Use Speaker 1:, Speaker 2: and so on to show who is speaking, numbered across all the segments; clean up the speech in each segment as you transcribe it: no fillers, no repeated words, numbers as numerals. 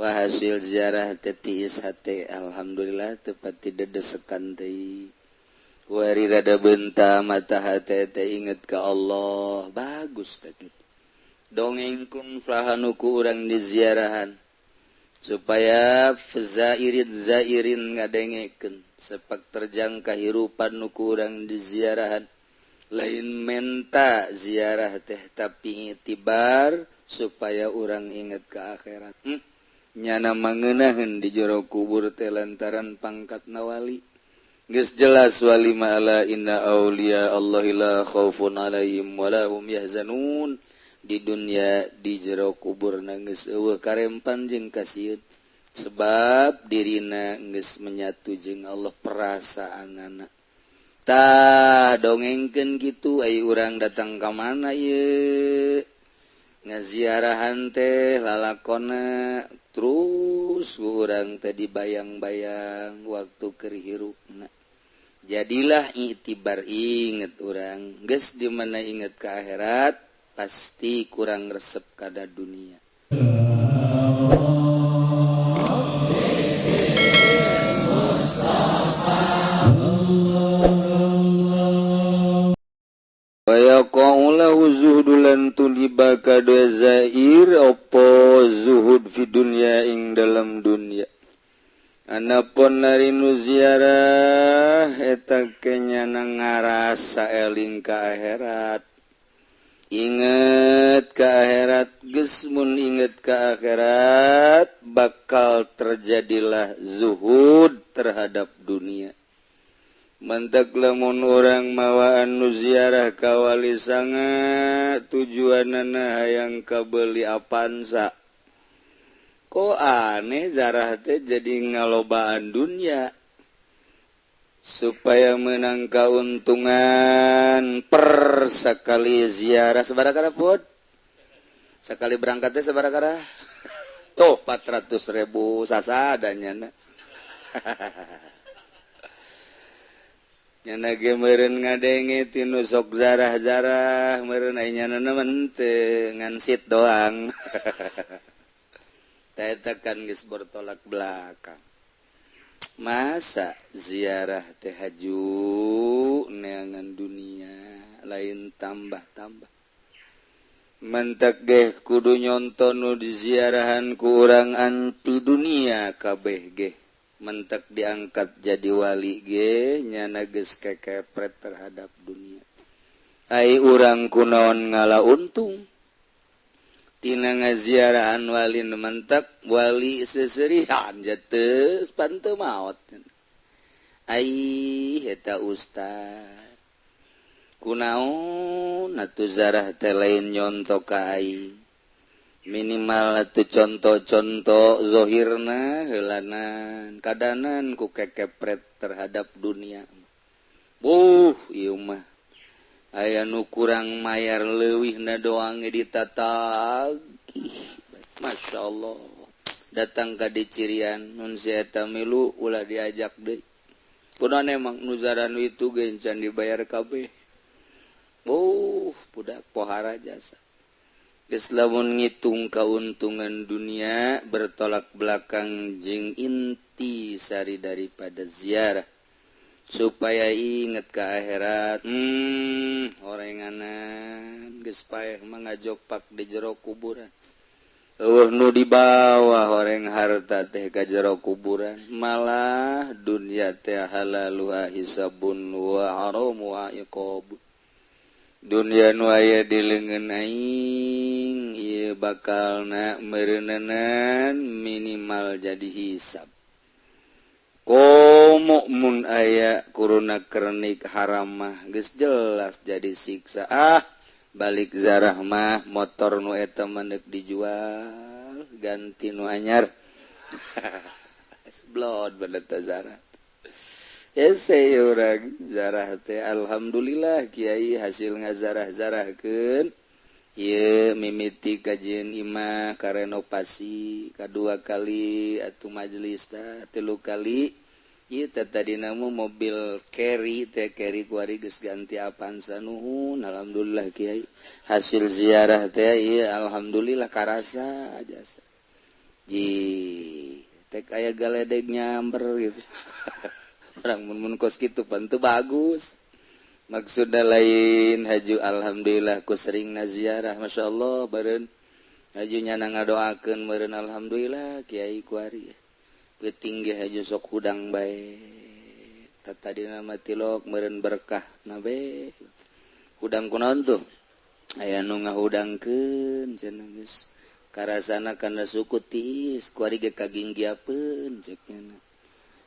Speaker 1: Wah, hasil ziarah teh tiis hate, alhamdulillah tepat tidak desekan teh. Wari rada benta mata hate teh inget ke Allah, bagus teh kitu. Dongengkeun saha nu ku urang di ziarahan supaya zairin zairin ngadengekeun sepak terjang kahirupan nu ku urang di ziarahan, lain menta ziarah teh, tapi itibar supaya urang inget ke akhirat. Nyana mangenaheun di jero kubur teh lantaran pangkat wali. Geus jelas wali mah, ala inna auliya Allahi la khaufun alaihim wala hum yahzanun. Di dunia, di jero kubur geus euweuh karempan jeung kasieun, sebab dirina geus menyatu jeung Allah perasaanana. Tah, dongengkeun kitu. Ai urang datang ka mana ieu ngaziarahan teh, lalakona terus urang teh dibayang-bayang waktu keur hirupna. Jadilah itibar inget urang geus di mana inget ke akhirat, pasti kurang resep kada dunia. Wayaqa'u lahu zuhdu lan tuliba kadue zair opo zuhud fi dunya ing dalam dunia. Anapun ari nu ziarah eta kenyana ngarasa eling ka akhirat. Inget ka akhirat, geus mun inget ka akhirat bakal terjadilah zuhud terhadap dunia. Mentek lamun urang mawaan nu ziarah ka Wali Sanga tujuanana hayang kabeli Avanza, kok aneh, zarah teh jadi ngalobaan dunia supaya menang keuntungan per sekali ziarah sabaraha pun, sekali berangkatnya sabaraha tuh, 400 ribu sasadanya. Nyana ge meureun ngadenge tinu sok zarah-zarah meureun, ai nyana mah henteu, ngan sit doang. Tah, eta kan geus bertolak belakang. Masa ziarah teh haju neangan dunia, lain tambah-tambah. Mentek geh kudu nyonton nu diziarahan ku urang anti dunia kabeh geh. Mentek diangkat jadi wali ge nyana geus kekepret terhadap dunia. Ai urang kunaon ngala untung tina ngaziarahan wali? Mentek wali seserihan jatuh panteu maot. Ai eta ustad kunaon atuh zarah teh lain nyonto ka aing, minimal atuh contoh-contoh zohirna heulanan kadanan ku kekepret terhadap dunia. Buh, ieu mah aya nu kurang mayar leuwih na doang ditatagih. Masya Allah, datang ka dicirian nun si eta milu, ulah diajak deui. Kunaon emang nu zaran itu ge can dibayar kabeh? Oh, budak pohara jasa. Geus lamun ngitung keuntungan dunia bertolak belakang jeung inti sari daripada ziarah supaya inget ke akhirat. Orenganan geus paeh mah ngajopak di jero kuburan. Euweuh nu dibawa horeng harta teh ka jero kuburan. Malah dunia teh halaluha hisabun wa haramuha iqab. Dunia nu aya di leungeun aing ieu bakalna meureunanan minimal jadi hisab. Komo mun aya kuruna kernik haram mah geus jelas jadi siksa. Ah, balik zarah mah motor nu eta mah dijual, ganti nu anyar. Blod bener zarah. Ese urang zarah teh, alhamdulillah kiai, hasil ngazarah-zarahkeun ieu mimiti kajian imah karenovasi kadua kali atuh, majelis tah tilu kali. Ieu teh tadina mobil carry teh, carry kuari geus ganti Avanza. Nuhun, alhamdulillah kiai, hasil ziarah teh ieu alhamdulillah karasa jasa. Ji. Tek aya galedeg nyamber gitu. Orang mun kos kitu pan teu bagus. Maksudna lain haju alhamdulillah ku sering ziarah, Masya Allah, beureun haju nyana ngadoakeun meureun, alhamdulillah kiai kuari peuting ge haju sok hudang bae. Tadina mah tilok meureun berkah nabe hudang kunaon tuh aya nu ngahudangkeun cenah geus karasana kana suku tiis kuari ge kaginggiapeun cek nya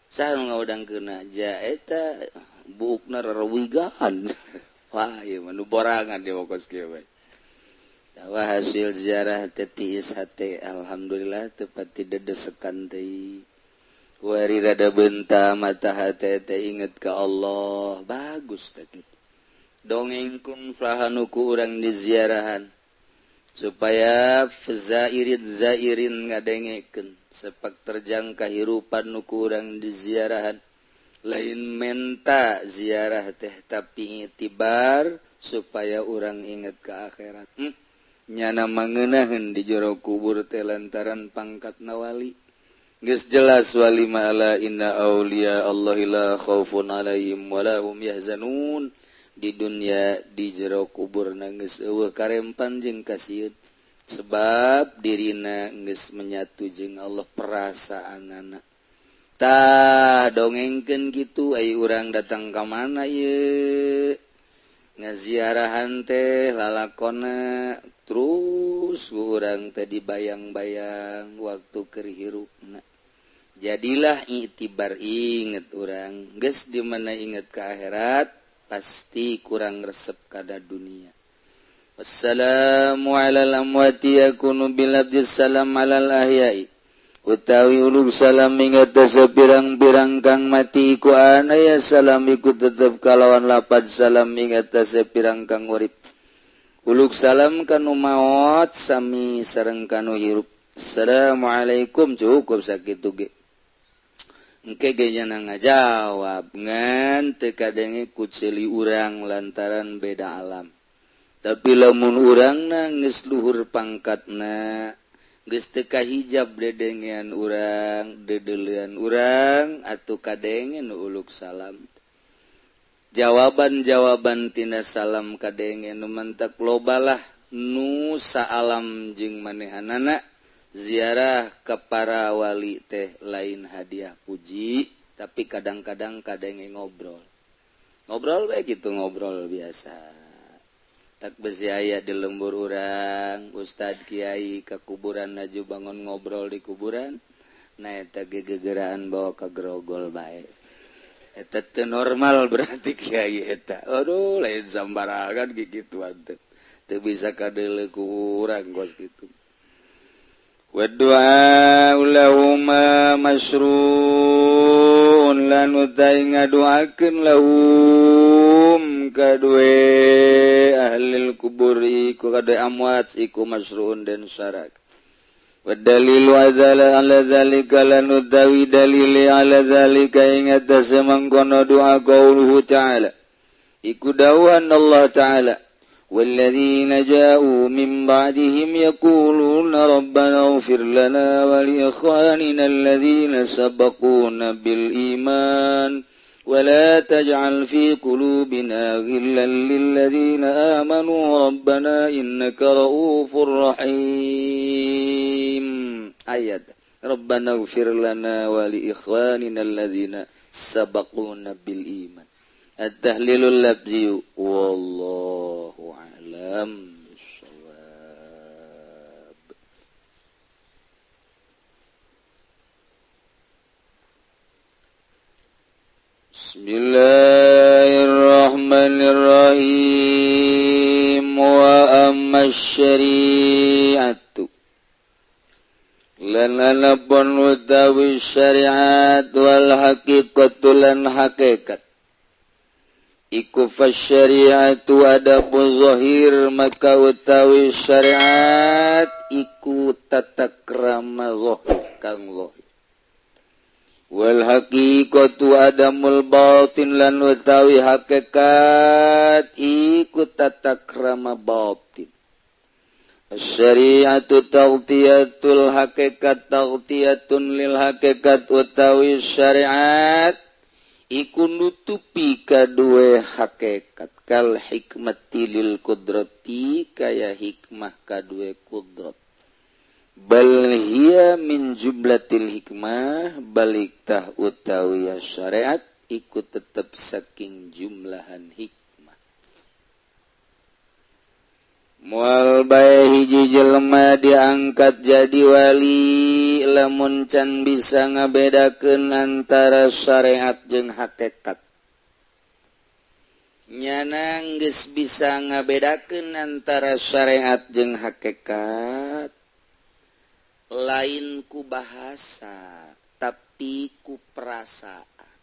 Speaker 1: saha nu ngahudangkeun ja eta buukna rarawigan. Wah, ieu mah nu borangan di kos kieu bae. Dawa hasil ziarah teh tiis hate, alhamdulillah teu pati dedesekan teh. Wari rada benta mata hate teh inget ka Allah, bagus teh kitu. Dongengkeun saha nu ku urang di ziarahan supaya zairin zairin ngadengekeun sepak terjang kahirupan nu ku urang di ziarahan. Lain menta ziarah teh tapi itibar supaya urang inget ke akhirat. Nyana mangenaheun di jero kubur teh lantaran pangkat wali. Geus jelas wali ma ala inna auliya Allahi la khaufun alaihim wa la hum yahzanun. Di dunia di jero kubur geus eueuh karempan jeung kasieun sebab dirina geus menyatu jeung Allah perasaanana. Tah dongengkeun kitu ai urang datang ka mana ieu ngaziarahan teh lalakona terus urang teh dibayang-bayang waktu keur hirupna. Jadilah itibar inget urang geus di mana inget ka akhirat pasti kurang resep kada dunia. Wassalamu alal amwati yakunu bil abdis salam alal ahyai. Utawi uluk salam ingat pirang-pirang kang mati iku ana ya salam iku tetep kalawan lapad salam ingat pirang kang urip. Uluk salam kanu maot sami sareng kanu hirup. Assalamualaikum cukup sakitu ge. Engke ge nya ngajawab ngan teu kadenge ku ceuli urang lantaran beda alam. Tapi lamun urangna geus luhur pangkatna geus teu kahijab dedengean urang, dedeulean urang atuh kadenge nu uluk salam. Jawaban-jawaban tina salam kadenge nu mantak lobalah nu saalam jeung manehanana ziarah ka para wali teh lain hadiah puji, tapi kadang-kadang kadenge ngobrol. Ngobrol bae gitu, ngobrol biasa. Tak besi aya di lembur urang, ustad kiai ke kuburan laju bangun ngobrol di kuburan, nah eta gegegeraan bawa ke grogol bae. Eta teu normal berarti kiai eta. Aduh, lain sambarangan gigituan teh. Teu bisa kadeuleu ku urang kos kitu. Wa du'a lahuma masru'un lan utai ngadoakeun lahum kadue ahlil kubur iku kadue amwat iku masru'un den syarak. Wa dalilu azala ala zalika lan utawi dalili ala zalika ing atase mangkono doa qauluhu ta'ala iku dawuhan Allah ta'ala والذين جاءوا من بعدهم يقولون ربنا اغفر لنا ولإخواننا الذين سبقونا بالإيمان ولا تجعل في قلوبنا غلا للذين آمنوا ربنا إنك رؤوف رحيم. Ayat ربنا اغفر لنا ولإخواننا الذين سبقونا بالإيمان. التهليل اللفظي والله أعلم بالصواب. بسم الله الرحمن الرحيم. وأما الشريعة lan anapun utawi syariat wal haqiqatu lan hakikat iku fasyariatu adabun zahir maka utawi syariat iku tata krama zahir kang zahir wal haqiqatu adamul batin lan utawi hakikat iku tata krama batin. Syariatu taghtiyatul hakikat, taghtiyatun lil hakikat, utawi syariat iku nutupi kadue hakikat, kal hikmati lil qudrati, kaya hikmah kadue kudrat. Bal hiya min jumlatil hikmah, balik tah utawi syariat iku tetep saking jumlahan hikmah. Moal bae hiji jelema diangkat jadi wali lamun can bisa ngabedakeun antara syariat jeung hakikat. Nyana geus bisa ngabedakeun antara syariat jeung hakikat, lain ku bahasa, tapi ku perasaan.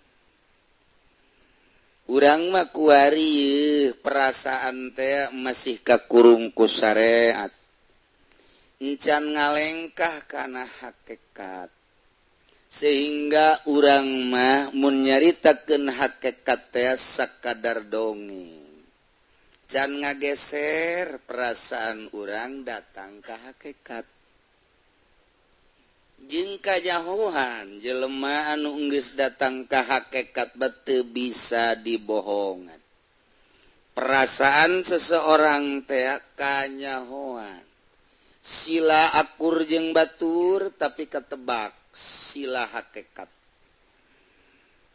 Speaker 1: Urang mah kuari perasaan teh masih kakurung ku syariat, encan ngalengkah kana hakikat, sehingga urang mah mun nyaritakeun hakikat teh sakadar dongeng, can ngageser perasaan urang datang ka hakikat. Jeung kajahohan jelema anu geus datang ka hakikat teu bisa dibohongan. Perasaan seseorang teh kanyahoan, sila akur jeung batur, tapi ketebak sila hakikat.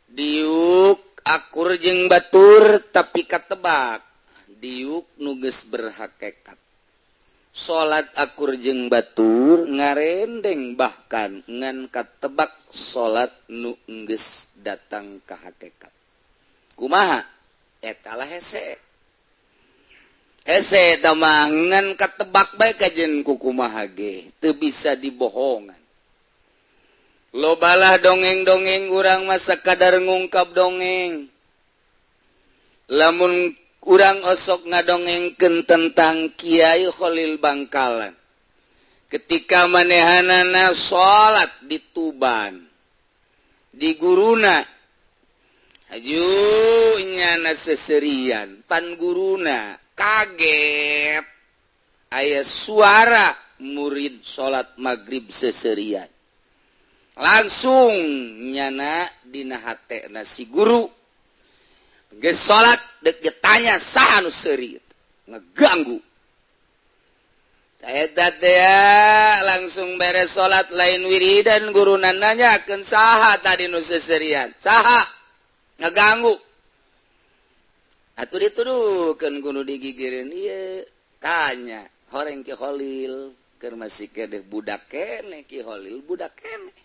Speaker 1: Diuk akur jeung batur, tapi ketebak diuk nu geus berhakikat. Salat akur jeung batur ngarendeng, bahkan ngan katebak salat nu geus datang ka hakikat. Kumaha eta lah hese hese eta mah, ngan katebak bae kajen ku kumaha ge teu bisa dibohongan. Lobalah dongeng-dongeng, urang mah sakadar ngungkap dongeng. Lamun urang osok ngadongengkeun tentang Kiai Khalil Bangkalan ketika manehanana salat di Tuban, di guruna aju nyana seserian, pan guruna kaget aya suara murid salat maghrib seserian. Langsung nyana dina hatena si guru, geus salat dek ditanya saha nu seuri ngeganggu eta teh. Langsung beres salat, lain wiridan, guru nanyakeun, "Saha tadi nu seserian? Saha ngeganggu?" Atuh dituduhkeun kudu digigireun ieu, tanya horeng Ki Khalil, keur masih keneh budak keneh Ki Khalil, budak keneh.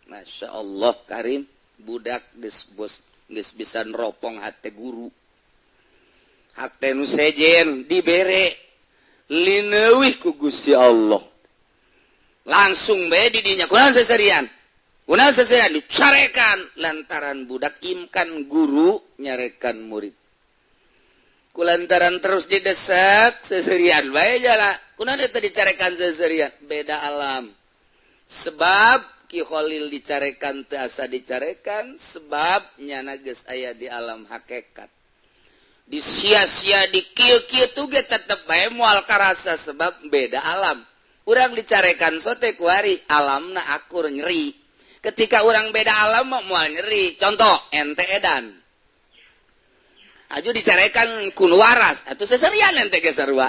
Speaker 1: Masya Allah Karim, budak geus bos, geus bisa neropong hate guru, hate nu sejen dibere lineuwih ku Gusti Allah. Langsung bae di dinya, "Kunaon seserian? Kunaon seserian?" Dicarekan lantaran budak imkan guru nyarekan murid. Kulantaran terus didesak, seserian bae jala. Kunaon eta dicarekan seserian? Beda alam. Sebab Ki Khalil dicarekan teu asa dicarekan, sebab nyana geus aya di alam hakikat. Disia-sia, di kieu-kieu tuh ge tetep bae moal karasa, sebab beda alam. Urang dicarekan sote kuari alamna akur, nyeri. Ketika urang beda alam mah moal nyeri. Contoh, ente edan aju dicarekan ku nu waras atuh seserian, ente ge sarua.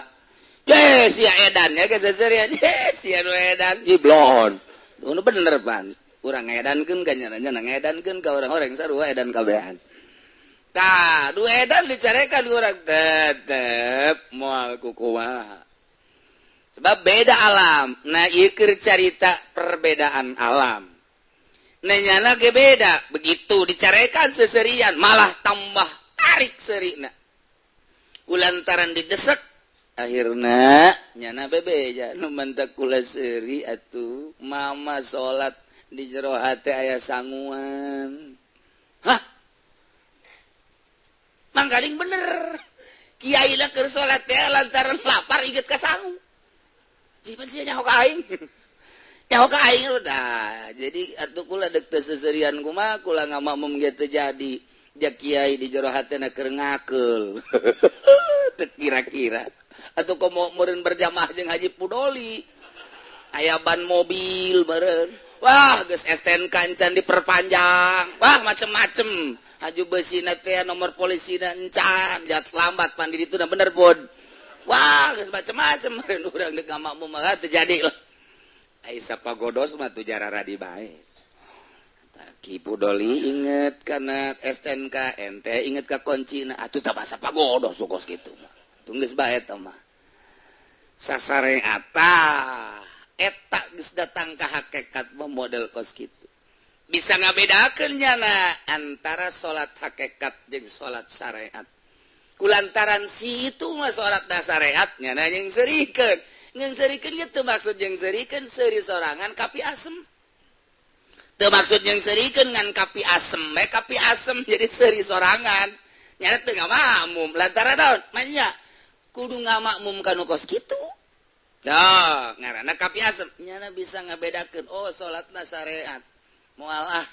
Speaker 1: Ye sia edan ya ge seserian, ye sia nu edan jiblon. Nu bener pan urang ngedankeun ka nyana, nyana ngedankeun ka urang-orang, sarua edan kabehan. Tah, du edan dicarekan urang tetep moal kukumaha, sebab beda alam. Nah, ieu keur carita perbedaan alam. Nah, nyana ge beda, begitu dicarekan seserian malah tambah tarik serina. Kulantaran didesek akhirna nyana bebeja, "Nu mantak kula seuri atuh mama salat di jero hate aya sanguan." Hah, mangkaling bener kiai lah, keur salat teh lantaran lapar inget ka sangu. Jipan sia nyaho ka aing, nyaho ka aing. Tah, jadi atuh kula deuk teu seserian kumaha, kula ngamakmum ge teu jadi. Ja kiai di jero hatena keur ngakeul teu kira-kira. Atau komo meureun berjamaah jeung Haji Pudoli. Aya ban mobil meureun. Wah, geus STNK encan diperpanjang. Wah, macem-macem. Haju besina teh nomor polisina encan, jat lambat pan di ditu bener pun. Wah, geus macem-macem meureun urang deuk ngamakmum mah teu jadi lah. Ai sapagodos mah tuh jarara di bae. Ki Pudoli inget karena STNK, ente inget ka kunci, atuh tak masa pagodos kos kitu mah. Tunggu bae eta mah. Sasareat eta geus datang ka hakikat mah model kos kitu. Bisa ngabedakeun nyana antara salat hakikat jeung salat syariat. Kulantaran si itu mah salat syariat nyana jeung serikeun. Jeung serikeun teu maksud jeung serikeun seuri sorangan kapi asem. Teu maksud yang serikeun ngan kapi asem, we kapi asem jadi seuri sorangan. Nyana teu ngamakmum lantaran naon? Manya kudu ngamakmum kanu kos kitu. Dah, ngaranna kapi asem. Nyana bisa ngabedakeun, oh salatna syariat. Moal ah.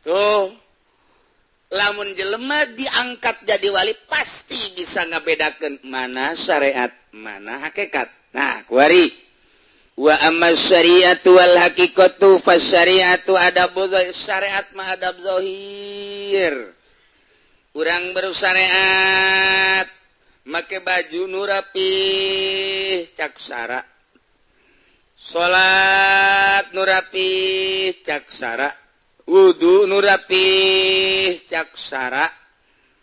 Speaker 1: Tuh. Lamun jelema diangkat jadi wali pasti bisa ngabedakeun mana syariat, mana hakikat. Nah, kuari. Wa amma syariatu wal haqiqatu fasyariatu adabu syariat mah adab zahir. Urang bersyariat make baju nu rapih cak sara. Salat nu rapih cak sara. Wudu nu rapih cak sara.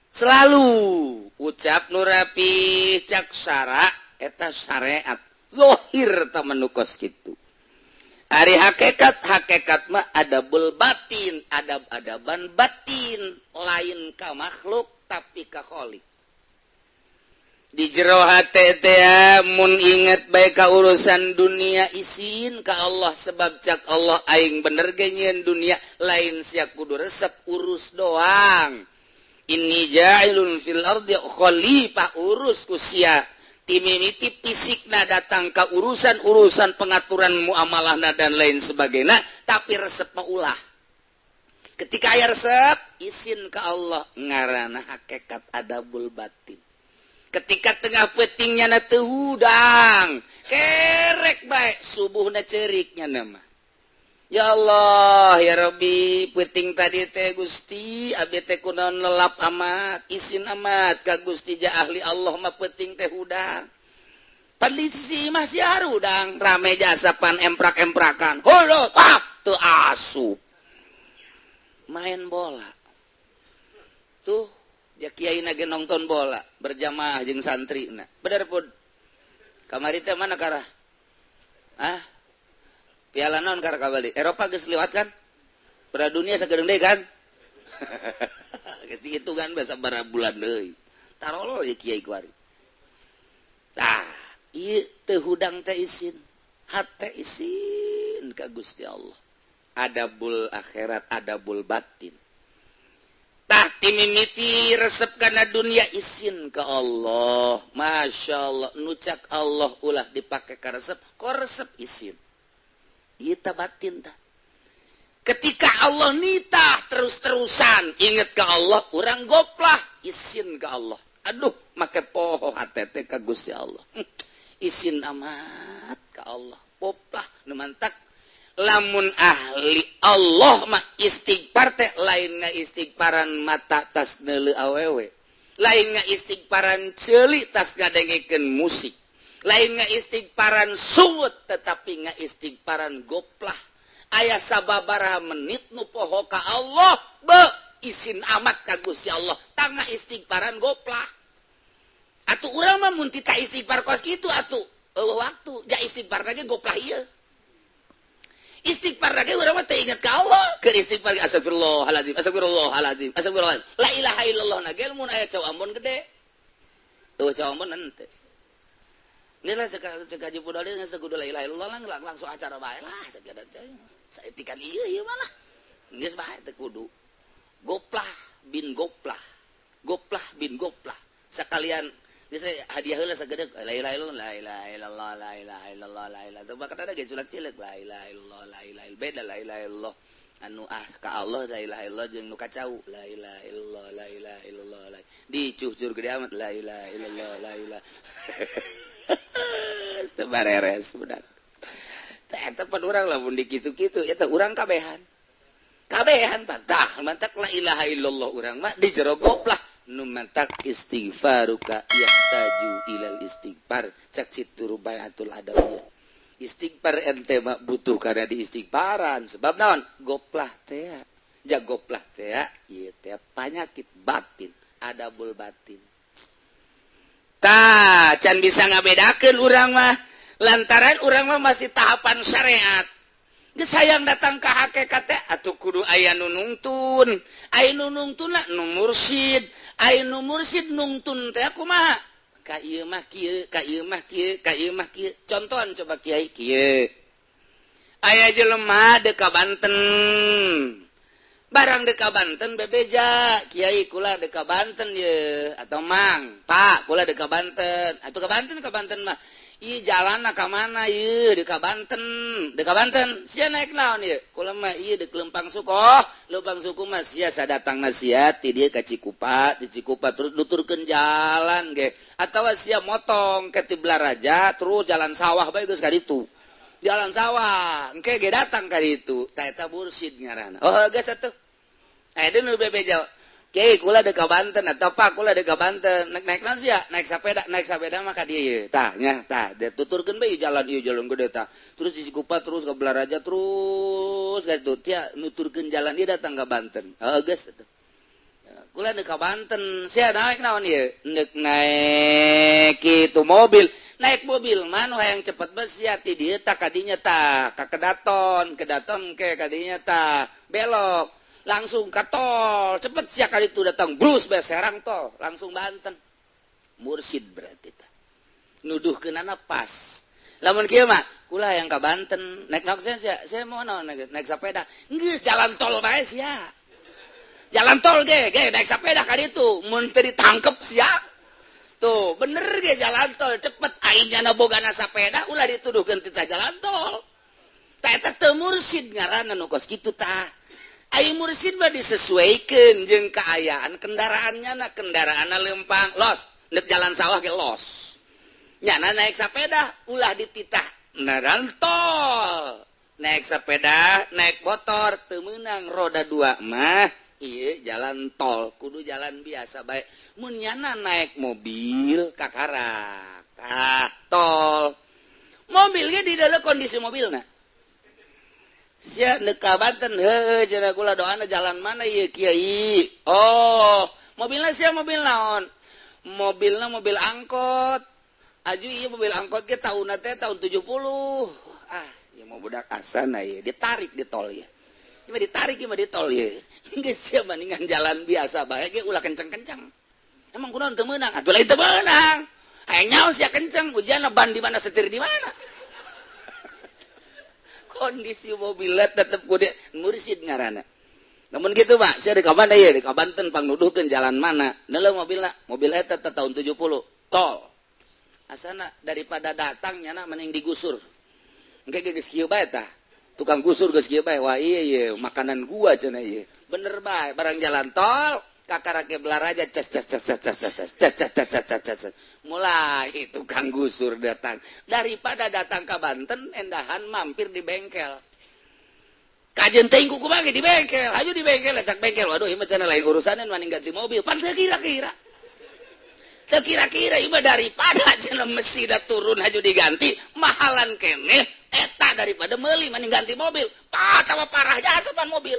Speaker 1: Selalu ucap nu rapih cak sara eta syariat. Lohir temen kos gitu. Ari hakikat, hakikat mah adabul batin, adab-adaban batin, lain ka makhluk tapi ka kholik. Di jero hate teh mun inget bae ka urusan dunia isin ka Allah, sebab cak Allah aing bener ge nyieun dunia, lain sia kudu resep urus doang. Inni ja'ilun fil ardi khalifah, urus ku sia. Timimiti fisikna datang ke urusan-urusan pengaturan muamalahna dan lain sebagainya, tapi resep mah ulah. Ketika aya resep isin ke Allah, ngarana hakikat adabul batin. Ketika tengah peutingnya na teu hudang, kerek bae subuhna ceuriknya nama. Ya Allah, ya Rabbi, peuting tadi teh Gusti, abdi teh kunaon lelap amat, isin amat ka Gusti ja ahli Allah mah peuting teh hudang. Pan di sisi imah sia hudang, rame jasa pan emprak-emprakan. Holo, ah, teu asup. Main bola. Tuh, ja kiai ge nonton bola berjamaah jeung santri na. Bener pun. Kamari teh mana karah? Ah? Piala naon karah kabali? Eropa geus liwat kan? Piala dunia sagedeung deui kan? Geus dihitungan basa sabaraha bulan deui. Tarolol ya kiai kuari. Tah, ieu teu hudang teh isin. Hate isin ka Gusti Allah. Adabul akhirat, adabul batin. Tah timimiti resep kana dunia isin ke Allah. Masya Allah, nucak Allah ulah dipake ka resep, ko resep isin. Ieu tah batin tah. Ketika Allah nitah terus-terusan inget ke Allah, urang goplah isin ke Allah. Aduh, make poho hate teh ka Gusti Allah. Isin amat ke Allah. Poplah nu mantak lamun ahli Allah mah istighfar teh lain istighfaran mata tas neuleu awewe, lain istighfaran ceuli tas ngadengekeun musik, lain istighfaran sungut, tetapi istighfaran goplah. Aya sababaraha menit nu poho ka Allah, be isin amat ka Gusti Allah, tangga istighfaran goplah. Atuh urang mah mun tita istighfar kos kitu atuh eueuh waktu ja istighfar lagi goplah ieu. Istighfar lagi urang mah teu inget ka Allah, keur istighfar astagfirullahalazim, astagfirullahalazim, astagfirullahalazim, la ilaha illallah na ge mun aya cau Ambon gede. Eueuh cau Ambon henteu. Geus lah cek Haji Pudoli geus kudu la ilaha illallah lah, langsung acara bae lah sagala teh. Saetikan ieu ieu malah. Geus bae teu kudu. Goplah bin goplah. Goplah bin goplah. Sekalian geus hadiah heula sagede la ilaha illallah, la ilaha illallah, la ilaha illallah, la ilaha. Coba kada ge culak cileuk la ilaha illallah, la ilaha illallah, beda la ilaha illallah. Anu ah ka Allah la ilaha illallah jeung nu kacau la ilaha illallah, la ilaha illallah. La. Dicucur gede amat la ilaha illallah la ilaha. Teu bareres budak. Tah eta pan urang lamun dikitu-kitu eta urang kabehan. Kabehan pan tah mantak la ilaha illallah urang mah di jero goplah nu mantak istighfaruka yahtaju ilal istighfar cak Situ Rubayatul Adawiyah. Istighfar ente mah butuh karena di istighfaran sebab naon goplah teh ja goplah teh ieu teh panyakit batin adabul batin. Tah can bisa ngabedakeun urang mah lantaran urang mah masih tahapan syariat. Geus hayang datang ka hakikat teh atuh kudu aya nu nungtun. Aya nu nungtunna nu mursyid. Aya nu mursyid nungtun teh kumaha? Ka ieu mah kieu, ka ieu mah kieu, ka ieu mah kieu. Contohan coba kiai kieu. Aya jelema deuk ka Banten. Barang deuk ka Banten bebeja, kiai kula deuk ka Banten ye atau mang, Pak kula deuk ka Banten. Atuh ka Banten mah ieu jalanna ka mana ieu deuk ka Banten, deuk ka Banten. Sia naik naon ieu? Kula mah ieu deuk Lempang Suku. Oh, Lempang Suku mah sia sadatangna sia ti dieu ka Cikupa, ti Cikupa terus nuturkeun jalan ge. Atawa sia motong ke ti Balaraja terus jalan sawah bae geus ka ditu. Jalan sawah, engke ge datang ka ditu. Tah eta mursyid ngaranna. Oh, geus atuh. Aya nu bebeja. Kiai kula deuk ka Banten atau Pak kula deuk ka Banten. Naik naik naon sia? Naik sepeda mah ka dieu ye. Tah nya tah tuturkeun bae jalan ieu jalan gede tah. Terus di Cikupa terus ke Balaraja terus ka ditu. Tia nuturkeun jalan ieu datang ka Banten. Heuh geus atuh. Kula deuk ka Banten. Sia naik naon ieu? Neuk naik kitu mobil. Naik mobil mah nu hayang cepet bae sia ti dieu tah ka dinya tah ka Kedaton, Kedaton ke ka dinya tah belok. Langsung ke tol cepet sia kali itu datang brus bae Serang tol langsung Banten. Mursyid berarti tah nuduhkeunana pas. Lamun kieu mah kula yang ka Banten naik naon sia, saya mau naon naik sepeda geus jalan tol bae sia. Jalan tol ge ge naik sepeda ka ditu mun teu ditangkep sia. Tuh bener ge jalan tol cepet aing nyana bogana sepeda ulah dituduhkeun tita jalan tol. Tah eta teu mursyid ngaranna nu kos kitu tah. Ai mursyid mah disesuaikan jeung kaayaan kendaraannya na kendaraanna lempang los nek jalan sawah ge los nyana naik sepeda ulah dititah naran tol naik sepeda naik motor teu meunang roda dua mah ieu jalan tol kudu jalan biasa bae mun nyana naik mobil kakarak tah tol mobil ge di dalam kondisi mobilna sia neuk ka Banten heuh cenah kula doana jalan mana ieu kiai. Oh, mobilna sia mobil naon? Mobilna mobil angkot. Aju ieu mobil angkot ge taunna teh tahun 70. Ah, ieu mah budak asana ieu ditarik di tol ieu. Ieu mah ditarik ieu mah di tol ieu. Geus sia mendingan jalan biasa bae ge ulah kenceng-kenceng. Emang kunaon teu meunang? Atuh lain teu meunang. Hayang nyaho sia kenceng, ujianna ban di mana setir di mana. Kondisi mobilnya tetep kudu mursyid ngaranna. Namun gitu Pak, sia di ka mana ieu? Di ka Banten pangnuduhkeun jalan mana? Neuleuh mobilna, mobil eta teh tahun 70, tol. Asana daripada datang nyana mending digusur. Engke ge geus kieu bae tah. Tukang gusur geus kieu bae, wah ieu ieu makanan gua cenah ieu. Bener bae, barang jalan tol, kakarake Balaraja ces ces ces ces ces ces ces ces ces ces ces ces. Mulai tukang gusur datang. Daripada datang ke Banten, endahan mampir di bengkel. Kajen teuing kumaha ge di bengkel, hayu di bengkel, cak bengkel. Waduh, ieu mah cenah lain urusanan mending ganti mobil. Pan teu kira-kira. Teu kira-kira ieu mah daripada cenah mesi da turun hayu diganti, mahalan keneh eta daripada meuli mending ganti mobil. Pah, tawa parah jasa pan mobil.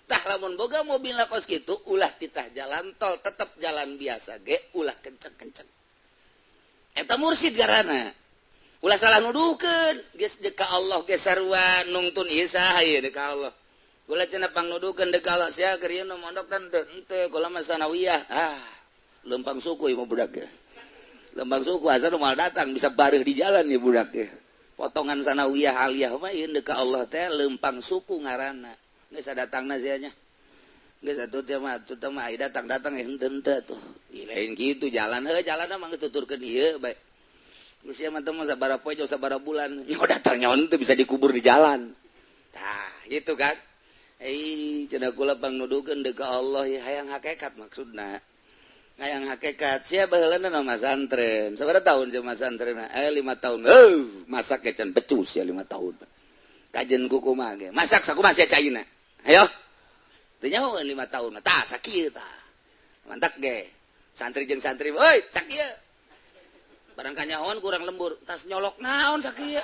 Speaker 1: Tah lamun boga mobil kos kitu ulah titah jalan tol, tetep jalan biasa ge ulah kenceng-kenceng. Eta mursyid garana. Ulah salah nuduhkeun, geus deuk ka Allah ge sarua nungtun ieu saha ieu deuk ka Allah. Kula cenah pangnuduhkeun deuk ka Allah sia keur ieu nu mondok kan teu henteu kula mah sanawiyah. Ah, lempang suku ieu mah budak ge. Lempang suku asal moal datang bisa bareuh di jalan ieu budak ge. Potongan sanawiyah aliyah mah ieu deuk ka Allah teh lempang suku ngaranna. Geus datangna sia nya. Geus atuh teh mah atuh teh mah datang-datang henteu henteu tuh. Ih lain kitu jalan heuh jalanna mah geus tuturkeun ieu bae. Geus sia mah teh mah sabaraha poe jauh sabaraha bulan. Nyaho datang nyaho teu bisa dikubur di jalan. Tah, gitu kan. Cenah kula pangnuduhkeun deuk ka Allah hayang hakikat maksudna. Hayang hakikat sia baheulana mah masantren. Sabaraha tahun sia masantren? 5 tahun. Masak ge can becus ya 5 tahun. Kajen kukumaha ge. Masak sakumaha sia caina? Ayo. Teu nyaho 5 tahun. Tah sakieu tah. Mantak ge. Santri jeung santri, euy, sakieu. Barang kanyahoan kurang lembur, tas nyolok naon sakieu.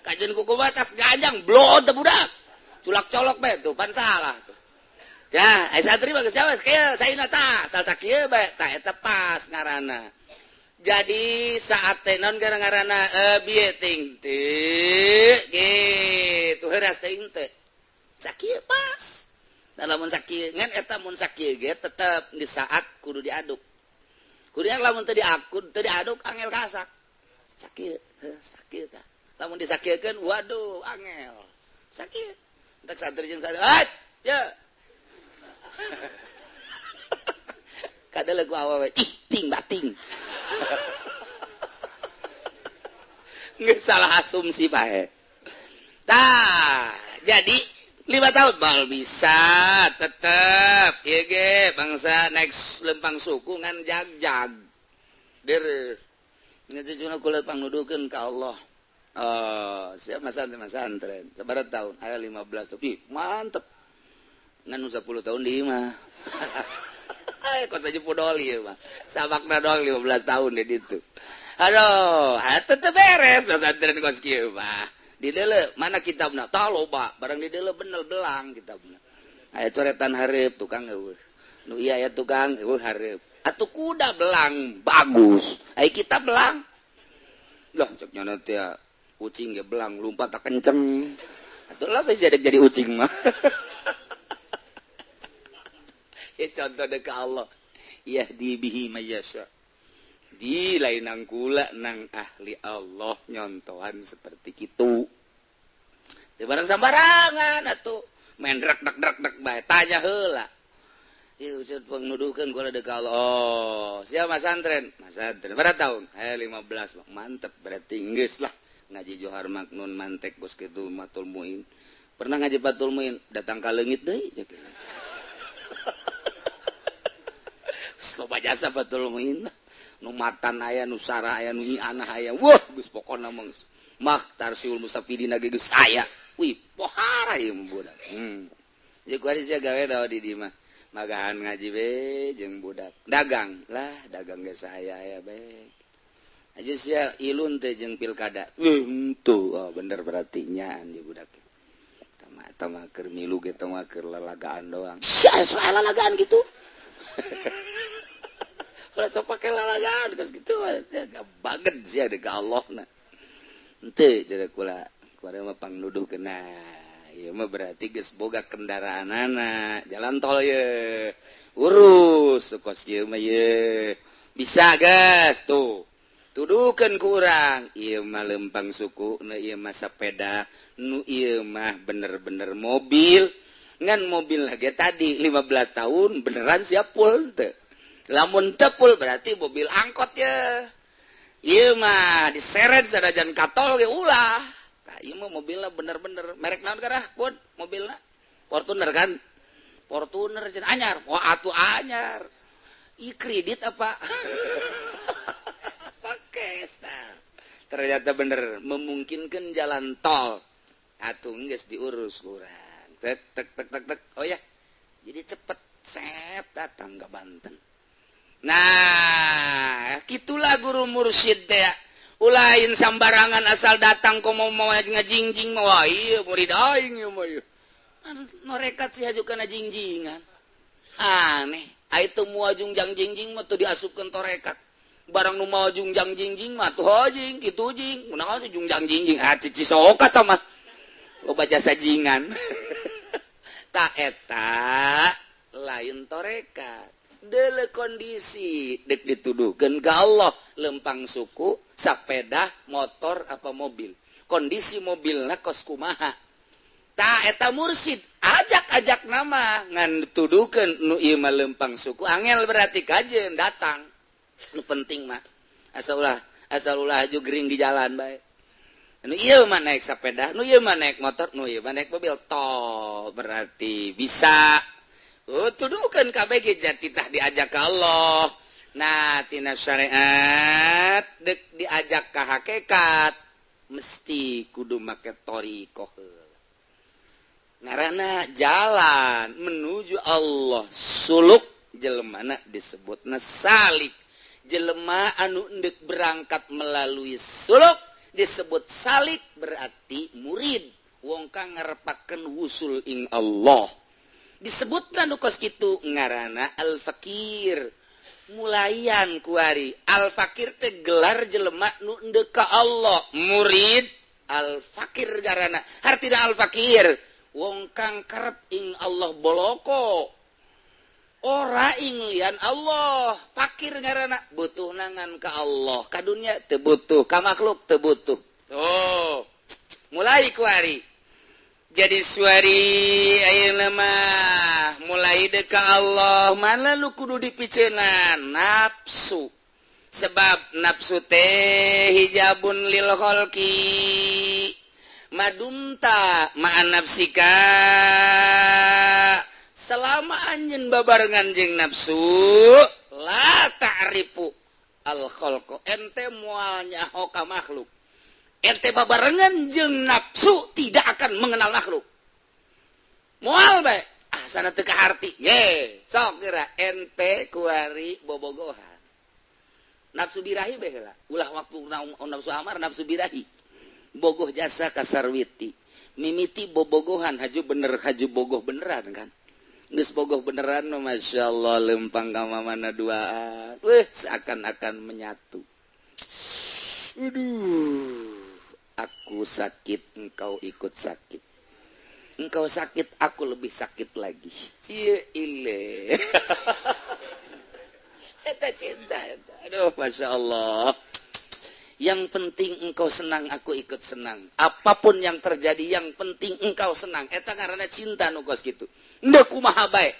Speaker 1: Kajen kukumaha tas ganjang blon teh budak. Culak-colok bae tuh pan salah tuh. Ya, ai santri mah geus kieu saina tah, asal sakieu bae tah eta pas ngaranna. Jadi saat teh naon gara ngaranna bieu ting teu kitu heuras teuing teh. Sakieu pas. Da lamun sakieu ngan eta mun sakieu ge tetep di saat kudu diaduk. Kudu lamun teu diakud teu diaduk angel kasak. Sakieu, heuh sakieu tah. Lamun disakiekeun waduh angel. Sakieu. Entek santri jeung santri, "Hat, ya." Kadang lagu awewe ih ting bating. Nggak salah asumsi bae. Tah, jadi 5 tahun bal bisa tetep ieu ge bangsa next lempang suku ngan jag-jag. Deres. Nya cuma kula pangnuduhkeun ka Allah. Oh, siap masantren. Sabaraha tahun? Aya 15 tahun. Ih, mantep. Ngan 10 tahun di mah. Kok saja pudoli ya mah. Sabakna doang 15 tahun di ditu. Aduh, atuh teu beres pesantren kos kieu mah. Di deuleu mana kitabna? Tah loba, barang di deuleu bener belang kitabna. Aya coretan hareup tukang eueuh. Nu ieu aya tukang eueuh hareup. Atuh kuda belang bagus. Aya kitab belang. Lah cek nyana teh ucing ge belang lumpat tak kenceng. Atuh lah saya jadi ucing mah. Contoh dek Allah yahdi bihi mayyasha di lain nang kula nang ahli Allah nyontohan seperti kitu di barang sambarangan atuh main drek drek drek drek bae tanya heula ieu pangnuduhkeun kula dek Allah. Oh siapa masantren masantren berapa tahun 15 mantep berarti geus lah ngaji Johar Maknun mantek bos kitu Matul Muin pernah ngaji Fatul Muin datang ka leungit deui loba jasa Fatul Muin nu matan aya nu sara aya nu anah aya wah geus pokona mah geus mah tarsiul musafidina ge geus aya wih pohara ieu budak jeung kuari sia gawe dawa di dieu mah magahan ngaji we jeung budak dagang lah dagang ge saya aya bae aja sia ilun teh jeung pilkada henteu oh bener berarti nya ieu budak tama mah keur milu ge teh mah keur lalagaan doang sia soal lalagaan kitu. Kalau sok pakai lalagaan geus kitu mah banget sia deuk Allah na. Henteu cenah kula, kula mah pangnuduhkeun ieu mah berarti geus boga kendaraanana, jalan tol ye. Urus kos ieu mah ye. Bisa geus tuh. Tuduhkeun ku urang, ieu mah lempang suku, nu ieu mah sepeda, nu ieu mah bener-bener mobil. Ngan mobil lagi tadi 15 tahun beneran siap pul teu. Lamun tepul berarti mobil angkot ya. Ieu mah diseret sanajan katol ge ulah. Tah ieu mah mobilna bener-bener merek naon karah pun mobilna? Fortuner kan? Fortuner cenah anyar. Wah atuh anyar. Ieu kredit apa? Pakai ternyata bener memungkinkan jalan tol. Atuh geus diurus kurang. Tek tek tek tek tek. Oh ya. Jadi cepet sep datang ke Banten. Nah, gitulah guru mursyid teh. Ulain sambarangan asal datang komo mau ngajingjing wah ieu murid aing ieu mah ieu. Norekat sih aju kana jingjingan. Aneh, ai teu moal jungjang jingjing mah teu diasupkeun torekat. Barang nu moal jungjang jingjing mah tuh hojing kitu jing. Kunaon jungjang jingjing? Ah cici soka tah mah. Loba jasa jingan. Ta eta lain torekat. Dele kondisi dek dituduhkeun ka Allah lempang suku sepeda motor apa mobil kondisi mobilna kos kumaha ta eta mursid ajak-ajak nama ngan dituduhkeun nu ieu mah lempang suku angel berarti kajeun datang nu penting mah asal ulah aju gering di jalan bae nu ieu mah naik sepeda nu ieu mah naik motor nu ieu mah naik mobil tol berarti bisa Oh, tuduhkan KBG jatitah diajak ke Allah. Nah, tina syariat dek diajak ke hakikat mesti kudu make thoriqoh, ngaranna jalan menuju Allah. Suluk jelemana disebut salik. Jelema anu endek berangkat melalui suluk disebut salik, berarti murid wong kang ngarepakeun wusul ing Allah. Disebutkan nu kos kitu ngaranna al-fakir. Mulayan kuari al-fakir teh gelar jelema nu endek ka Allah, murid al-fakir ngaranna. Hartina al-fakir wong kang karep ing Allah boloko, ora ing lian Allah. Fakir ngaranna, butuh nangan ka Allah, ka dunya teu butuh, ka makhluk teu butuh. Oh, mulai kuari jadi suari ayeuna mah mulai dek ka Allah. Mana lu kudu dipiceunan nafsu, sebab nafsu teh hijabun lil khalqi. Madumta ma'an nafsika, selama anjeun babarengan jeung nafsu, la ta'rifu al khalqa, ente moal nyaho ka makhluk. Ente babarengan jeung nafsu tidak akan mengenal makhluk, moal bae. Ah, sana teu kaharti ye. Sok geura ente kuari bobogohan nafsu birahi bae heula, ulah waktu nafsu amar, nafsu birahi bogoh jasa ka Sarwiti, mimiti bobogohan haju bener, haju bogoh beneran kan. Geus bogoh beneran, Masya Allah, lempang ka mana duaan, weh, seakan-akan menyatu. Aduh, aku sakit engkau ikut sakit, engkau sakit aku lebih sakit lagi. Cie ile, eta cinta eta. Aduh, Masya Allah, yang penting engkau senang, aku ikut senang. Apapun yang terjadi, yang penting engkau senang. Eta karena cinta nu kos kitu. Ndek kumaha bae.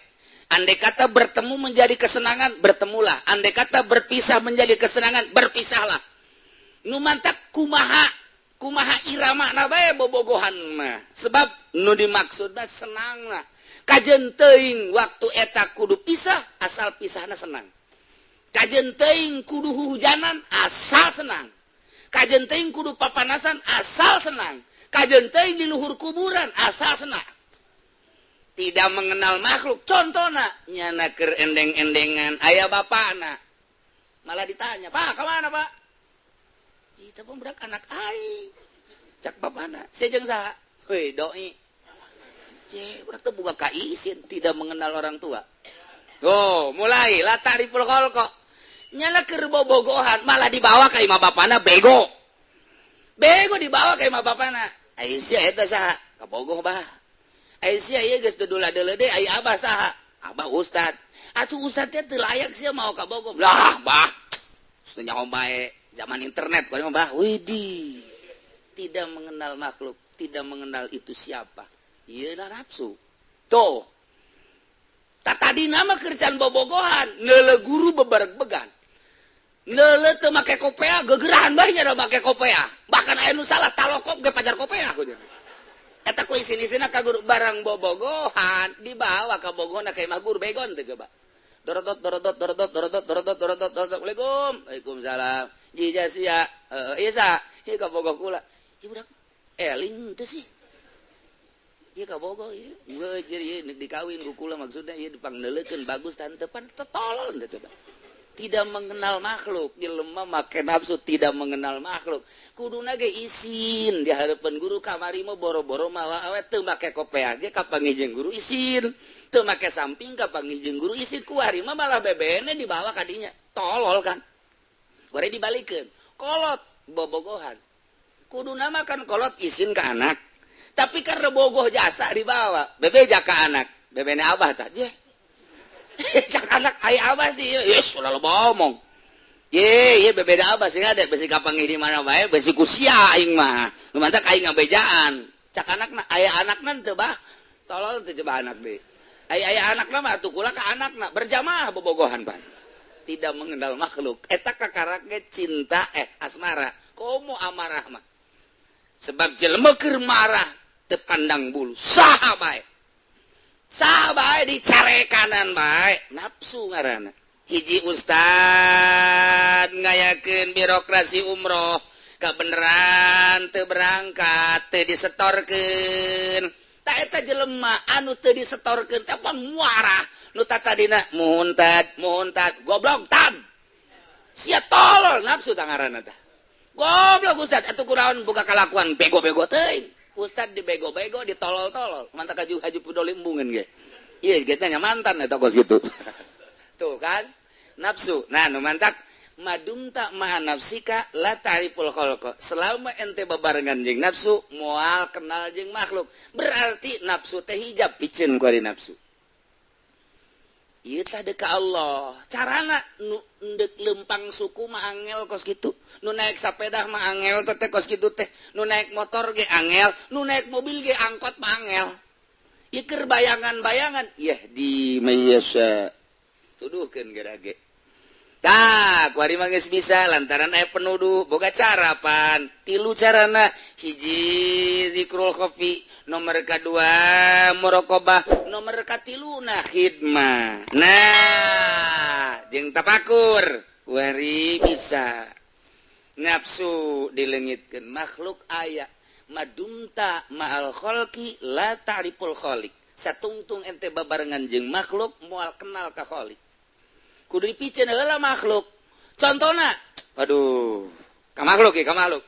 Speaker 1: Andai kata bertemu menjadi kesenangan, bertemulah. Andai kata berpisah menjadi kesenangan, berpisahlah. Nu mantak kumaha kumaha irama na bae bobogohan mah. Sebab nu dimaksud mah senang lah. Kajen teuing waktu eta kudu pisah, asal pisahna senang. Kajen teuing kudu hujanan, asal senang. Kajen teuing kudu papanasan, asal senang. Kajen teuing di luhur kuburan, asal senang. Tidak mengenal makhluk. Contohna nyana keur endeng-endengan aya bapakna, malah ditanya, "Pak, kemana, Pak?" "Kita pun budak anak aing." Cak bapakna, "Sia jeung saha?" "Heuy, doi." Cek budak teu boga kaisin, tidak mengenal orang tua. Oh, mulai la ta'riful khalqa. Nyala keur bobogohan malah dibawa ka imah bapana, bego. Bego dibawa ka imah bapana. "Ai sia eta saha?" "Kabogoh, Bah." "Ai sia ieu geus dudula deuleu ai abah saha?" "Abah ustad." "Atuh ustad teh teu layak sia mau kabogoh." "Lah, Bah. Geus nyaho bae zaman internet kok, Bah." Widih. Tidak mengenal makhluk, tidak mengenal itu siapa. Ieu nafsu. Tuh. Tak tadi nama kerjaan bobogohan, neule guru bebareg-began. Neule teu make kopea, gegerahan bae nya make kopea. Bahkan aya nu salah talokop ge pajar kopea ku. Eta ku isin-isinna ka guru barang bobogohan, dibawa ka bogohna ka imah guru, begon teh coba. Dorotot dorotot dorotot dorotot dorotot dorotot dorotot. Assalamualaikum. Waalaikumsalam. Jija sia. Heeh, ieu sa. Ieu ka bogoh kula. Ieu budak eling teu sih? Ieu ka bogoh ieu. Geus ieu dikawin ku kula, maksudna ieu dipangneuleukeun bagus tante pan tolol teh coba. Tidak mengenal makhluk, jelema make nafsu tidak mengenal makhluk. Kuduna ge isin di hadapan guru. Kamari mah boro-boro mawa awet, teu make kopea ge kapanggih jeung guru isin, teu make samping kapanggih jeung guru isin. Kuari mah malah bebene dibawa ka dinya, tolol kan. Kuari dibalikeun kolot bobogohan, kuduna mah kan kolot isin ke anak, tapi karena bogoh jasa dibawa bebeja ka anak, bebene abah tah je. Cak anak, "Ai abah sih yes selalu ngomong ye ye bebeda abah sih ada besi kapanggih di mana bae besi ku sia aing mah nu mantak aing ngabejaan." Cak anakna, "Aya anakna teu, Bah?" Tolol teu coba anak deui. Aya aya anakna mah atuh kula ka anakna berjamaah bobogohan pan. Tidak mengenal makhluk eta kakarak ge cinta, asmara. Komo amarah mah, sebab jelema keur marah teu pandang bulu saha bae. Saha bae dicarekanan bae, nafsu ngaranna. Hiji ustad ngayakeun birokrasi umroh, kebenaran teu berangkat, teu disetorkeun. Tah, eta jelema anu teu disetorkeun teh muarah nu tadina muhun tad muhun tad, goblok tad sia, tolol, nafsu tah ngaranna tah. Goblok ustad atuh, kunaon boga kalakuan bego-bego teuing. Ustad dibego-bego, ditolol-tolol, mantak kaju haji pudol embungan ge. Iya, kita nya mantan eta kos gitu. Tuh kan nafsu. Nah, nu mantak madumta ma'a nafsika la ta'riful khalqa. Selama ente bebarengan jeung nafsu, moal kenal jeung makhluk. Berarti nafsu teh hijab, piceun ku ari nafsu. Ieu tah ka Allah. Carana nu endek lempang suku mah angel kos kitu. Nu naik sepeda mah angel teh kos kitu teh. Nu naik motor ge angel, nu naik mobil ge, angkot mah angel. Ieu keur bayangan-bayangan. Yahdi mayyasha. Tuduhkeun gerage. Tah, kuari mah geus bisa lantaran aya penuduh, boga cara pan. Tilu carana: hiji zikrul khafi, nomor kedua muraqabah, nomor katilu nah khidmah. Nah, jeung tapakur kuari bisa nafsu dilengitkeun, makhluk aya. Madumta ma'al khalqi la ta'riful khaliq. Satungtung ente babarengan jeung makhluk, moal kenal ka khaliq. Kudu dipiceun heula makhluk. Contohna, aduh, ka makhluk ya, ka makhluk.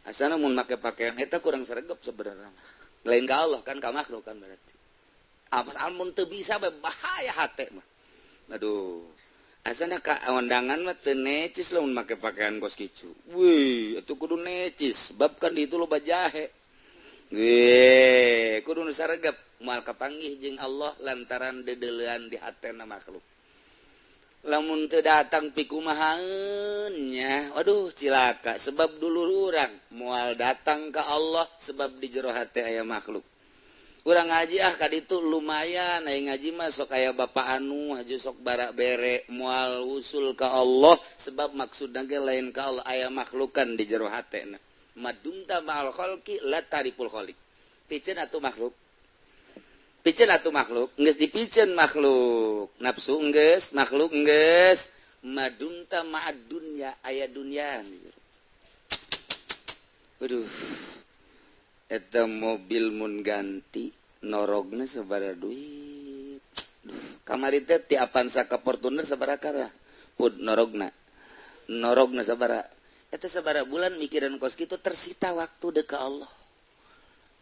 Speaker 1: Asana mun make pakaian eta kurang sregep sebenarnya. Lain ka Allah kan, ka makhluk kan berarti. Apa amun teu bisa bahaya hate mah. Aduh, asana ka undangan mah teu necis lamun make pakaian kos kitu. Wih, itu kudu necis, sebab kan di itu loba jahe. Wih, kudu nu saregep, moal kapanggih jeung Allah lantaran dedelean di hatena makhluk. Lamun teu datang pikumahaannya, waduh, cilaka, sebab dulur urang moal datang ke Allah sebab di jero hate aya makhluk. Urang ngaji ah ka ditu lumayan, aya ngaji mah sok aya bapak anu haji sok barak bere, moal usul ka Allah sebab maksudna ge lain ka Allah, aya makhlukan di jero hatena. Madumta ma'al khalqi la ta'riful khaliq. Piceun atuh makhluk, piceun atuh makhluk. Geus dipiceun makhluk, nafsu geus, makhluk geus. Madumta ma'ad dunya, aya dunya. Aduh, eta mobil mun ganti norogna sabaraha duit? Duh, kamari teh ti Avanza ka Fortuner sabaraha kara pud norogna? Norogna sabaraha eta? Sabaraha bulan mikiran kos kitu, tersita waktu dek ka Allah,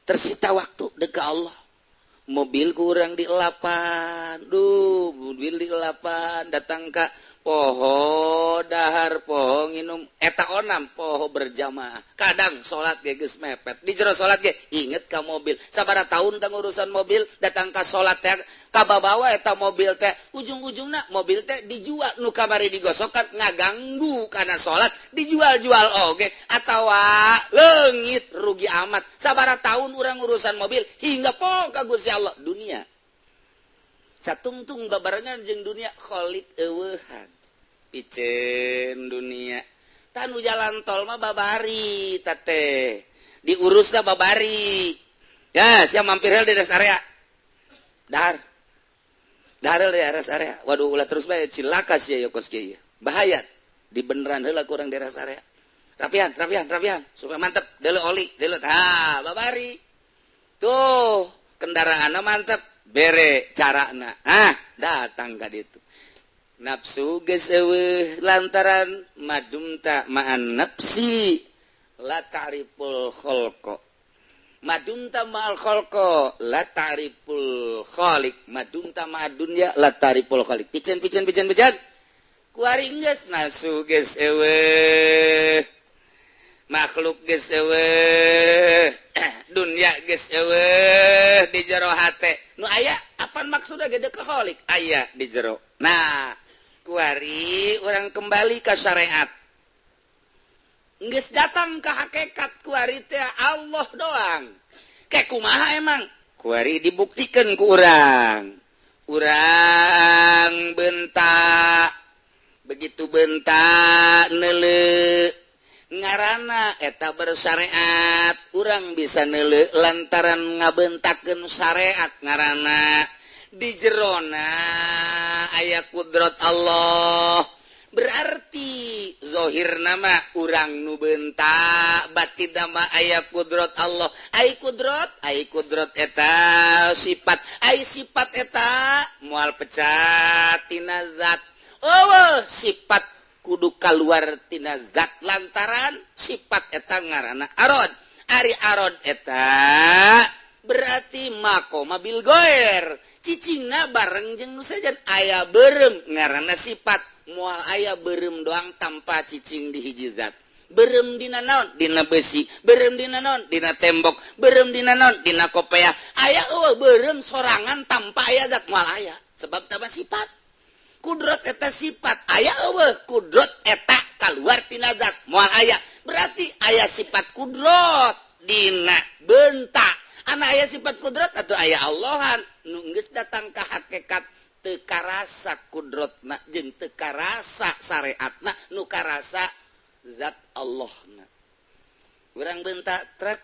Speaker 1: tersita waktu dek ka Allah. Mobil kurang di elapan, duh, mobil di elapan, datang ka poho dahar, poho nginum, eta onam poho berjamaah. Kadang salat ge geus mepet, di jero salat ge inget ka mobil. Sabaraha tahun tang urusan mobil, datang ka salat teh kababawa eta mobil teh. Ujung-ujungna mobil teh dijual, nu kamari digosokan ngaganggu karena salat, dijual-jual oge atawa leungit, rugi amat. Sabaraha tahun urang urusan mobil hingga po ka Gusti Allah. Dunia, satungtung babarengan jeung dunia, Khalik eueuhan. Piceun dunia. Tanu jalan tol mah babari teh diurusna babari ya. Siap mampir di rest area, dahar dahar di rest area. Waduh, ulah terus bae, cilaka sia ya kos kieu, bahaya. Di beneran heula kurang di rest area, rapian rapian rapian supaya mantep. Deuleu oli, deuleu. Ha, babari tuh kendaraan mantep, bere carana. Ah, datang ka ditu nafsu geus eueuh lantaran madumta ma'an nafsi la ta'riful khalqa, madumta ma'al khalqa la ta'riful khaliq, madumta ma'ad dunya la ta'riful khaliq. Piceun, piceun, piceun, piceun. Kuari geus nafsu geus eueuh, makhluk geus eueuh, dunya geus eueuh di jero hate, nu aya apan maksudna gede ke khalik aya di jero. Nah, kuari urang kembali ke syariat, geus datang ke hakikat kuari teh Allah doang. Kayak kumaha emang kuari dibuktikan ku urang? Urang bentak begitu, bentak nele. Ngarana eta bersyariat, urang bisa neuleuh lantaran ngabentakeun syariat ngarana di jerona aya kudrat Allah. Berarti zohir nama urang nu bentak, batin nama aya kudrat Allah. Ai kudrat, ai kudrat eta sifat, ai sifat eta moal pecah tina zat. Oh, sifat kudu keluar tina zat lantaran sifat eta ngaranna arod. Ari arod eta berarti makoma bil goer, cicingna bareng jeung nu sejen. Aya beureum ngaranna sifat, moal aya beureum doang tanpa cicing di hiji zat. Beureum dina naon? Dina besi. Beureum dina naon? Dina tembok. Beureum dina naon? Dina kopea. Aya eueuh beureum sorangan tanpa aya zat? Moal aya, sebab tama sifat. Kudrat eta sifat, aya eueuh kudrat eta kaluar tina zat? Moal aya. Berarti aya sifat kudrat dina bentak, anak aya sifat kudrat atau aya Allahan. Nu geus datang ka hakikat teu karasa kudrotna jeung teu karasa syariatna, nu karasa zat Allahna. Urang bentak truk,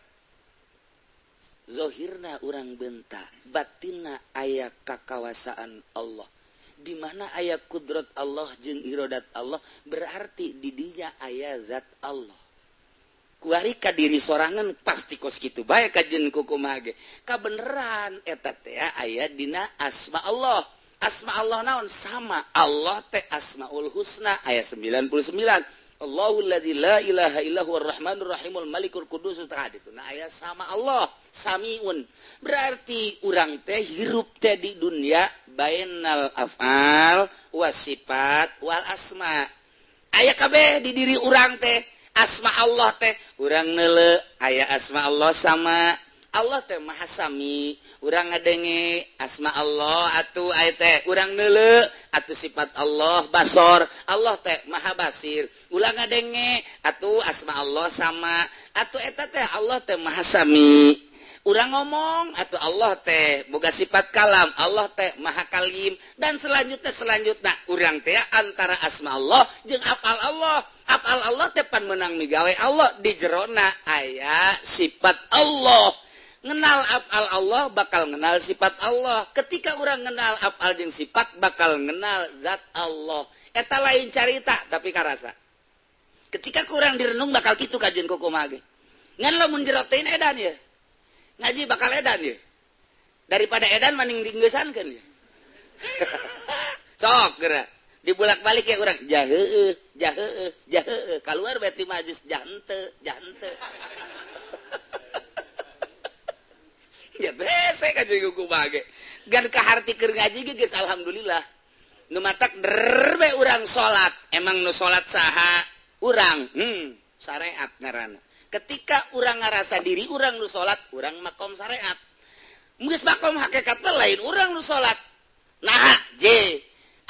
Speaker 1: zohirna urang bentak, batinna aya kakawasaan Allah. Di mana aya kudrat Allah jeung irodat Allah, berarti di dinya aya zat Allah. Kuari ka diri sorangan pasti kos kitu bae kajen kukumaha ge. Kabeneran eta teh aya dina asma Allah. Asma Allah naon? Sama Allah teh Asmaul Husna aya 99. Allahul ladzi la ilaha illa huwar rahmanur rahimul malikul qudus tadi itu. Nah, aya sama Allah samiun. Berarti urang teh hirup teh di dunia bainal af'al wasifat wal asma. Aya kabeh di diri urang teh asma Allah teh. Urang neuleuh aya asma Allah, sama Allah teh maha sami. Urang ngadenge asma Allah atuh aya teh. Urang neuleuh atuh sifat Allah basor, Allah teh maha basir. Ulang ngadenge atuh asma Allah sama atuh eta teh Allah teh maha sami. Urang ngomong atau Allah teh boga sifat kalam, Allah teh maha kalim, dan selanjutnya selanjutnya. Urang teh antara asma Allah jeung afal Allah. Afal Allah teh pan menang migawe Allah, di jerona aya sifat Allah. Ngenal afal Allah bakal ngenal sifat Allah. Ketika orang ngenal afal jeung sifat, bakal ngenal zat Allah. Eta lain carita, tapi karasa ketika kurang direnung bakal kitu kajian kumaha ge. Ngan lamun jerotein edan ya, ngaji bakal edan ya. Daripada edan mending dinggeusankeun ya. Sok geura dibulak-balik ya, urang jaheueuh jaheueuh jaheueuh, keluar berarti majus jahente jahente ya. Bese kajian kumaha ge gan kaharti keur ngaji ge geus alhamdulillah. Nu matak derbe urang salat, emang nu salat saha? Urang. Syariat ngaranna. Ketika urang ngarasa diri urang nu salat, urang makom syariat. Geus makom hakikat mah lain urang nu salat. Nah, J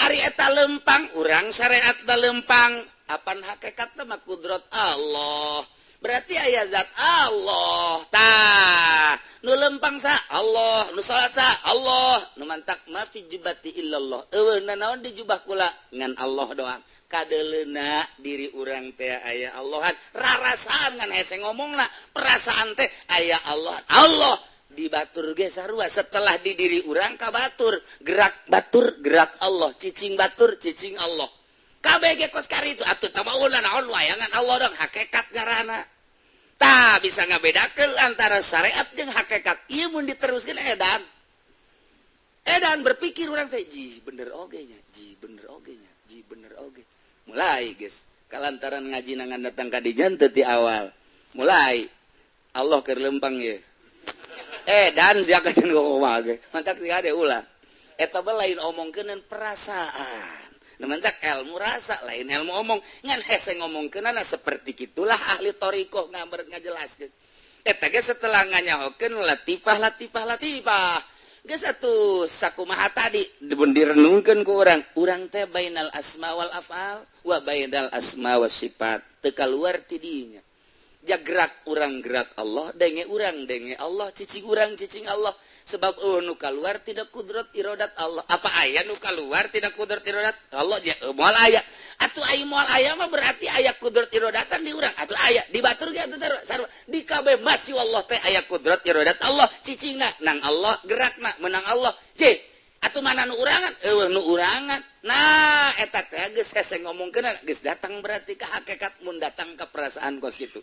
Speaker 1: ari eta lempang, urang syariat lempang, apan hakikat mah kudrat Allah. Berarti aya zat Allah. Tah, nu lempang sa Allah, nu salat sa Allah. Nu mantak ma fi jubati illallah, eueuh nanaon di jubah kula ngan Allah doang. Kadeleuna diri urang teh aya Allahan, rarasaan ngan hese ngomongna, perasaan teh aya Allah. Allah di batur ge sarua, setelah di diri urang ka batur, gerak batur gerak Allah, cicing batur cicing Allah. Kabeh ge kos kari itu atuh tamauna naon wayangan Allah dong, hakikat ngaranna. Tah, bisa ngabedakeun antara syariat jeung hakikat ieu mun diteruskeun edan. Edan berpikir urang teh, ji bener oge nya, ji bener oge nya, ji bener oge. Mulai geus kalantaran ngaji nangan datang ka dinya teu ti awal. Mulai Allah keur lempang ye. Edan sia kajen kumaha ge. Mantak sia ade ulah. Eta bae lain omongkeun perasaan. Nu mantak ilmu rasa lain ilmu omong. Ngan hese ngomongkeunana seperti kitulah ahli thariqah ngaber ngajelaskeun. Eta ge setelah nganyahokeun latifah latifah latifah. Geus atuh sakumaha tadi dibun direnungkeun ku urang. Urang teh bainal asma wal afal wa bainal asma was sifat. Teu kaluar ti dinya. Ja gerak urang gerak Allah, denge urang denge Allah, cicing urang cicing Allah. Sebab oh, nu kaluar tidak kudrat irodat Allah. Apa aya nu kaluar tidak kudrat irodat Allah? Ja moal aya. Atuh aya moal aya mah berarti aya kudrat irodatan di urang. Atuh aya di batur ge atuh sarua sarua. Di kabeh masih Allah teh aya kudrat irodat Allah. Cicingna nang Allah, gerakna menang Allah. Je atuh mana nu urangan? Eueuh nu urangan. Nah, eta teh geus hese ngomongkeun, geus datang berarti ka hakikat mun datang ka perasaan kos kitu.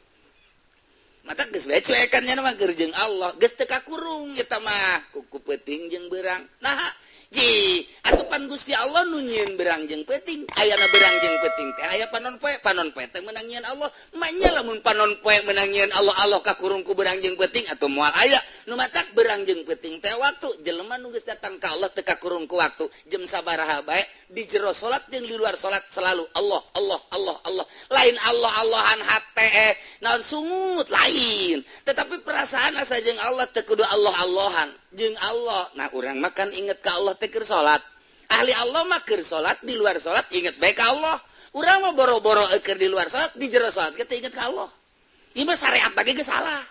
Speaker 1: Maka geus bae cuekan nya mah keur jeung Allah, geus teu kakurung eta mah kuku peuting jeung beurang. Nah, ji atuh pan Gusti Allah nu nyieun beurang jeung peuting. Ayana beurang jeung peuting teh aya panon poe, panon poe teh meunang nyieun Allah. Manya lamun panon poe meunang nyieun Allah, Allah kakurung ku beurang jeung peuting atuh moal aya. Nu matak beurang jeung peuting teh waktu. Jelema nu geus datang ka Allah teu kakurung ku waktu. Jam sabaraha bae, di jero salat jeung di luar salat selalu Allah, Allah, Allah, Allah. Lain Allah Allahan hate naon sungut lain, tetapi perasaan asa jeung Allah teu kudu Allah Allahan jeung Allah. Nah, urang makan inget ka Allah teh keur salat. Ahli Allah mah keur salat, di luar salat inget bae ka Allah. Urang mah boro-boro keur di luar salat, di jero salat kita inget ka Allah. Ieu mah syariat lagi geus salah,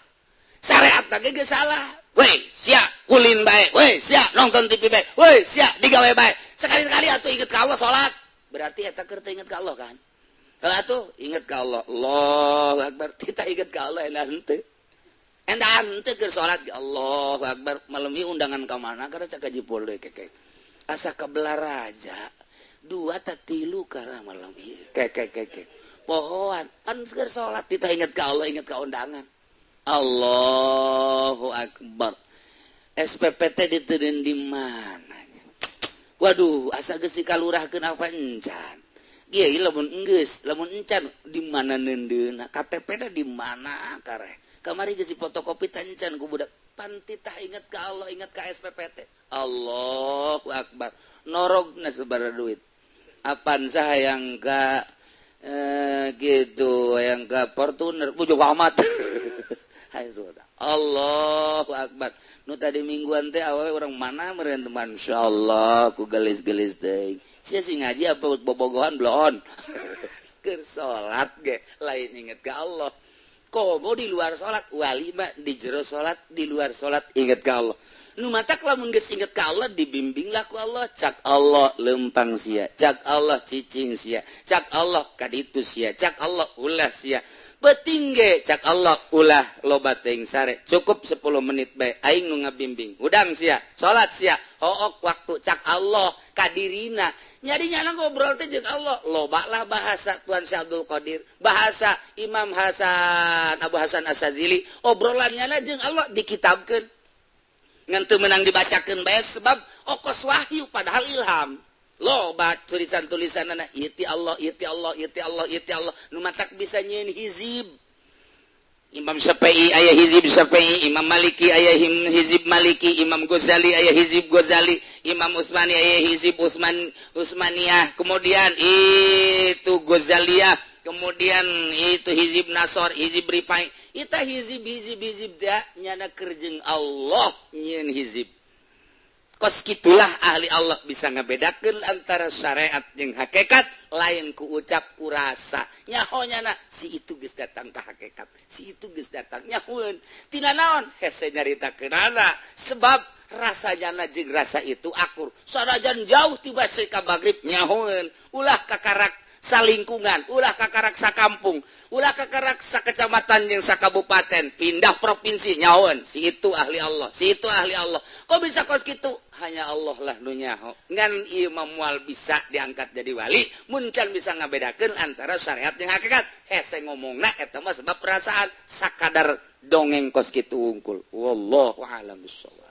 Speaker 1: syariat lagi geus salah. Weh sia ulin bae, weh sia nonton TV bae, weh sia digawe bae. Sekali-sekali atuh inget ka Allah salat. Berarti eta keur teu inget ka Allah kan? Heuh, atuh inget ka Allah, Allahu Akbar. Kita inget ka Allah enak henteu? Endah henteu keur salat Allahu Akbar. Malam ieu undangan ka mana karena cak jipol deui kekek. Asa ka Belaraja dua ta tilu karena malam ieu kekek kekek. Pohoan pan keur salat kita inget ka Allah, inget ka undangan. Allahu Akbar. SPPT diteuden di mana? Waduh, asa geus dikalurahkeun apa encan? Kieu lamun enggeus, lamun encan di mana neundeunna? KTP na di mana kareh? Kamari geus fotokopi teh encan ku budak. Pan titah inget ka Allah, inget ka SPPT. Allahu Akbar. Norogna sabaraha duit? Apan saha yang ka gitu, yang ka Fortuner, bojo amat. Allahu Akbar. Nu tadi mingguan teh awewe orang mana meureun teman, insyaallah ku gelis-gelis teh. Sia sih ngaji apa bobogohan bloon. Keur salat ge lain inget ka Allah. Komo di luar salat, wali mah di jero salat, di luar salat inget ka Allah. Nu matak lamun geus inget ka Allah dibimbinglah ku Allah, cak Allah lempang sia, cak Allah cicing sia, cak Allah kaditu sia, cak Allah ulah sia. Peuting ge cak Allah ulah loba teuing sare, cukup 10 menit bae aing nu ngabimbing. Hudang sia, salat sia, hook waktu cak Allah kadirina. Nyadi nyana ngobrol teh jeung Allah, loba lah bahasa Tuan Syekh Abdul Qadir, bahasa Imam Hasan Abu Hasan Asyadzili, obrolan nyana jeung Allah dikitabkeun. Ngan teu meunang dibacakeun bae sebab okos wahyu padahal ilham. Loba tulisan-tulisan anak ieu ti Allah, ieu ti Allah, ieu ti Allah, ieu ti Allah. Nu matak bisa nyieun hizib. Imam Syafi'i aya hizib Syafi'i, Imam Maliki aya hizib Maliki, Imam Ghazali aya hizib Ghazali, Imam Utsmani aya hizib Utsman Utsmaniyah, kemudian itu Ghazaliyah, kemudian itu hizib Nasor, hizib Rifai. Ita hizib hizib hizib da nyana keur jeung Allah nyieun hizib. Kos gitulah ahli Allah bisa ngebedakan antara syariat jeung hakikat, lain ku ucap ku rasa. Nyaho nyana si itu geus datang ka hakikat, si itu geus datang nyahoeun. Tina naon hese nyaritakeunana sebab rasanya jeung rasa itu akur. Sanajan jauh tiba ka magrib nyahoeun, ulah kakarak salingkungan, ulah kakarak sakampung, ulah kakarak sakecamatan jeung sakabupaten, pindah provinsi nyahoeun si itu ahli Allah, si itu ahli Allah. Kok bisa kos kitu? Hanya Allah lah nu nyaho. Ngan ieu mah moal bisa diangkat jadi wali mun can bisa ngabedakeun antara syariat jeung hakikat. Hese ngomongna eta mah sebab perasaan sakadar dongeng kos kitu wungkul. Wallahu a'lam bissawab.